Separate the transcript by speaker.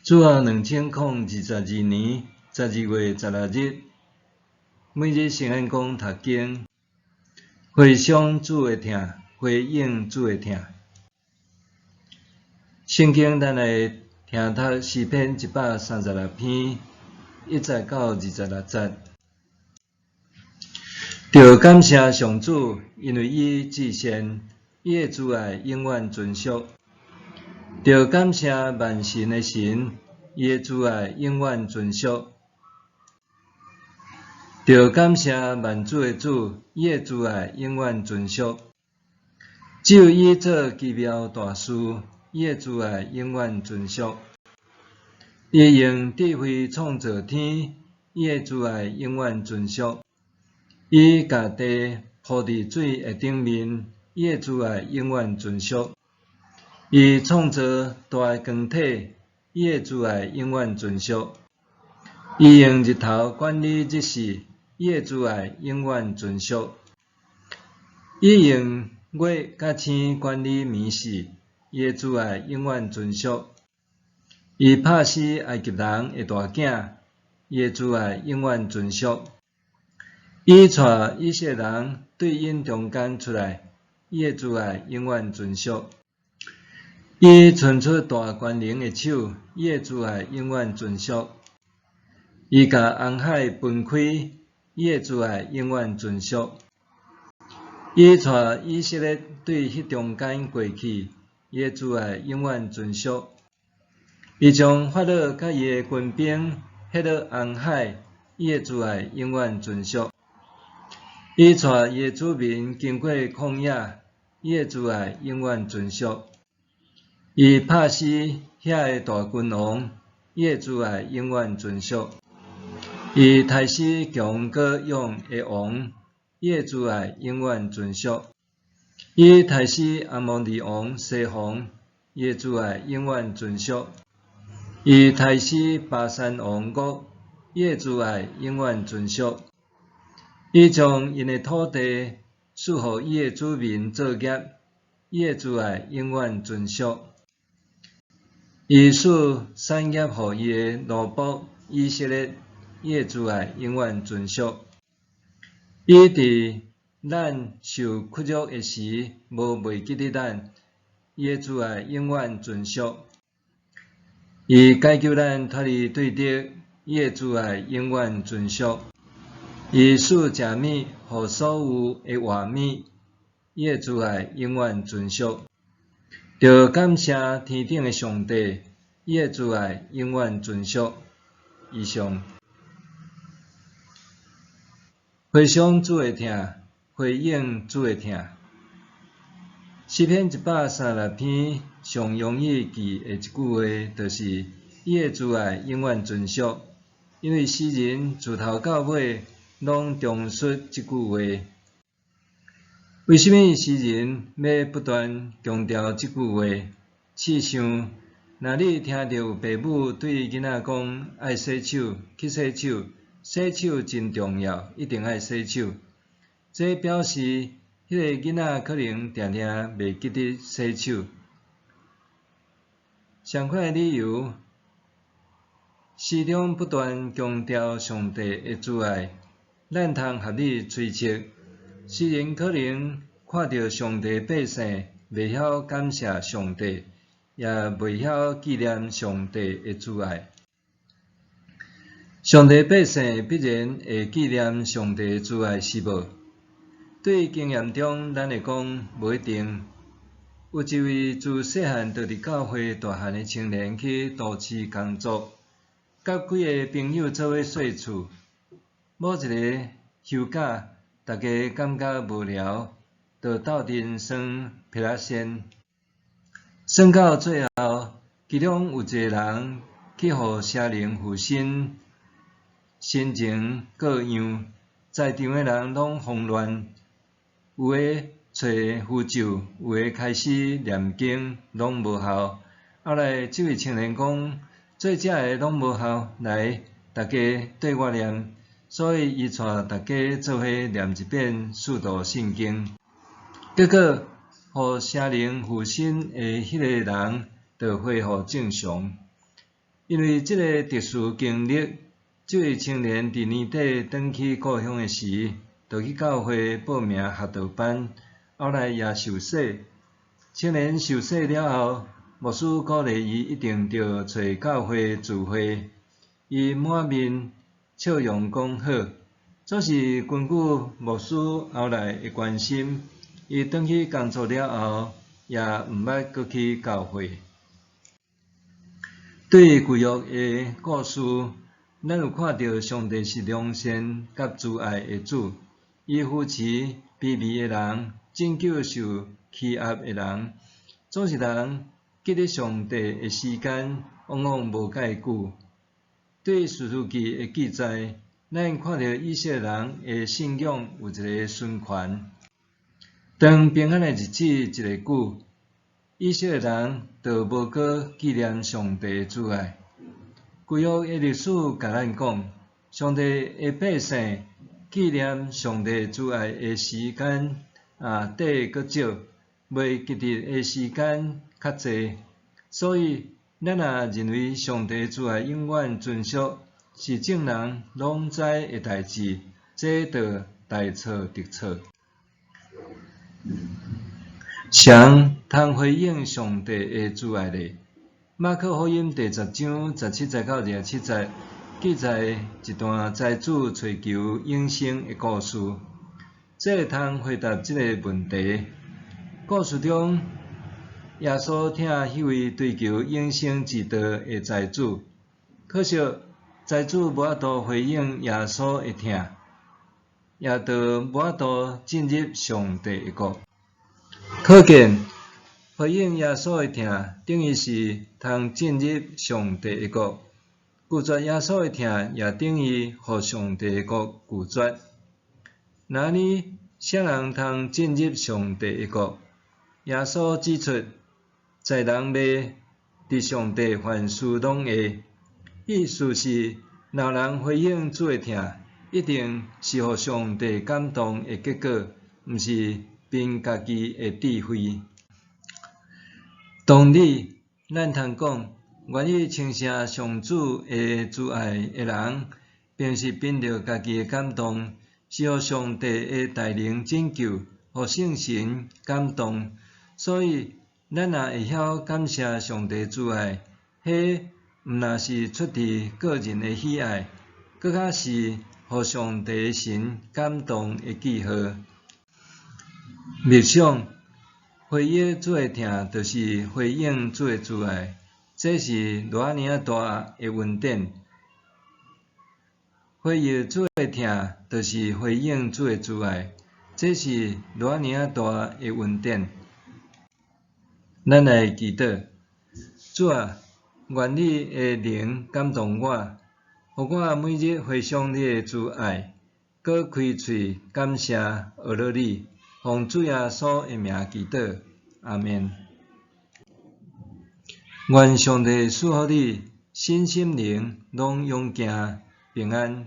Speaker 1: 主後2022年12月16日，每日聖言講讀經，回想主的疼，回應主的疼。聖經咱來聽讀詩篇136篇1節到26節。著感謝上主，因為伊至善，伊的慈愛永遠存續。著感謝萬神的神，伊的慈愛永遠存續。著感謝萬主的主，伊的慈愛永遠存續。只有伊做奇妙大事，伊的慈愛永遠存續。伊用智慧創造天，伊的慈愛永遠存續。伊共地鋪佇水的頂面，伊的慈愛永遠存續。伊創造大的光體，伊的慈愛永遠存續。伊用日頭管理日時，伊的慈愛永遠存續。伊用月佮星管理暝時，伊的慈愛永遠存續。伊拍死埃及人的大囝，伊的慈愛永遠存續。伊帶以色列人對𪜶中間出來，伊的慈愛永遠存續。伊伸出大權能的手，伊的慈愛永遠存續。伊共紅海分開，伊的慈愛永遠存續。伊帶以色列對彼中間過去，伊的慈愛永遠存續。伊將法老佮伊的軍兵彼落紅海，伊的慈愛永遠存續。伊帶伊的子民經過曠野，伊的慈愛永遠存續。伊拍死遐个大君王，伊的慈愛永遠存續。伊刣死強閣勇的王，伊的慈愛永遠存續。伊刣死阿摩利王西宏，伊的慈愛永遠存續。伊刣死巴珊王噩，伊的慈愛永遠存續。伊將𪜶的土地賜予伊的子民做業，伊的慈愛永遠存續。伊賜產業予伊的奴僕以色列，伊的慈愛永遠存續。伊佇咱受屈辱的時，無袂記得咱，伊的慈愛永遠存續。伊解救咱脫離對敵，伊的慈愛永遠存續。伊賜食物予所有的活物，伊的慈愛永遠存續。著感謝天頂的上帝，伊的慈愛永遠存續。以上。回想主的疼，回應主的疼。詩篇136篇上容易記的一句話，就是伊的慈愛永遠存續。因為詩人自頭到尾攏重述這句話。為啥物詩人欲不斷強調這句話？試想，若你聽著有爸母對囡仔講愛洗手，去洗手，洗手真重要，一定愛洗手。這表示彼个囡仔可能定定袂記得洗手。相款的理由，詩中不斷強調上帝的慈愛，咱通合理推測，詩人可能看著上帝百姓袂曉感謝上帝，也袂曉紀念上帝的慈愛。上帝百姓必然會紀念上帝的慈愛，是無？對經驗中，咱會講無一定。有一位自細漢就佇教會大漢的青年去都市工作，佮幾个朋友做伙踅厝。某一个休假，大家感覺無聊，就鬥陣耍皮仔仙。耍到最後，其中有一个人去予邪靈附身，神情各樣，在場的人攏慌亂，有的揣符咒，有的開始念經，攏無效。後來這位青年講，做這个攏無效，來，大家綴我念。所以伊帶大家做伙念一遍使徒信經。結果，予邪靈附身的彼个人就恢復正常。因為這个特殊經歷，這位青年佇年底轉去故鄉的時，就去教會報名學道班，後來也受洗。青年受洗了後，牧師鼓勵伊一定著揣教會聚會。伊滿面笑容講好，總是根據牧師後來的關心，伊轉去工作了後，也毋捌閣去教會。對舊約的故事，咱有看著上帝是良善佮慈愛的主，伊扶持卑微的人，拯救受欺壓的人。總是人記得上帝的時間，往往無蓋久。對士師記的記載，咱看著以色列人的信仰有一个循環。當平安的日子一下久，以色列人就無閣紀念上帝的慈愛。舊約的歷史共咱講，上帝的百姓紀念上帝慈愛的時間短閣少，袂記得的時間較濟。所以，咱若認為上帝慈愛永遠存續，是眾人攏知的代誌，這就大錯特錯。誰通回應上帝的慈愛呢？馬可福音第十章十七節到二十七節記載一段財主揣求永生的故事。這會通回答這个問題。故事中，耶穌疼彼位追求永生之道的財主，可惜財主無法度回應耶穌的疼，也就無法度進入上帝的國。可見，回應耶穌的疼，等於是通進入上帝的國；拒絕耶穌的疼，也等於予上帝的國拒絕。若按呢，啥人通進入上帝的國？耶穌指出，在人袂，佇上帝凡事攏會。意思是，若有人回應主的疼，一定是予上帝感動的結果，毋是憑家己的智慧。同理，咱通講，願意稱謝上主的慈愛的人，並毋是憑著家己的感動，是予上帝的大能拯救，予聖神感動。所以，咱若會曉感謝上帝慈愛，彼毋但是出佇個人的喜愛，閣較是予上帝神感動的記號。默想，回應主的疼，就是回應主的慈愛，這是偌爾仔大的恩典。回應主的疼，就是回應主的慈愛，這是偌爾仔大的恩典。咱來祈禱，主啊，願你的靈感動我，予我每日回想你的慈愛，閣開喙感謝阿樂你，奉主耶穌的名祈禱，阿們。願上帝賜福你，身心靈攏勇健平安。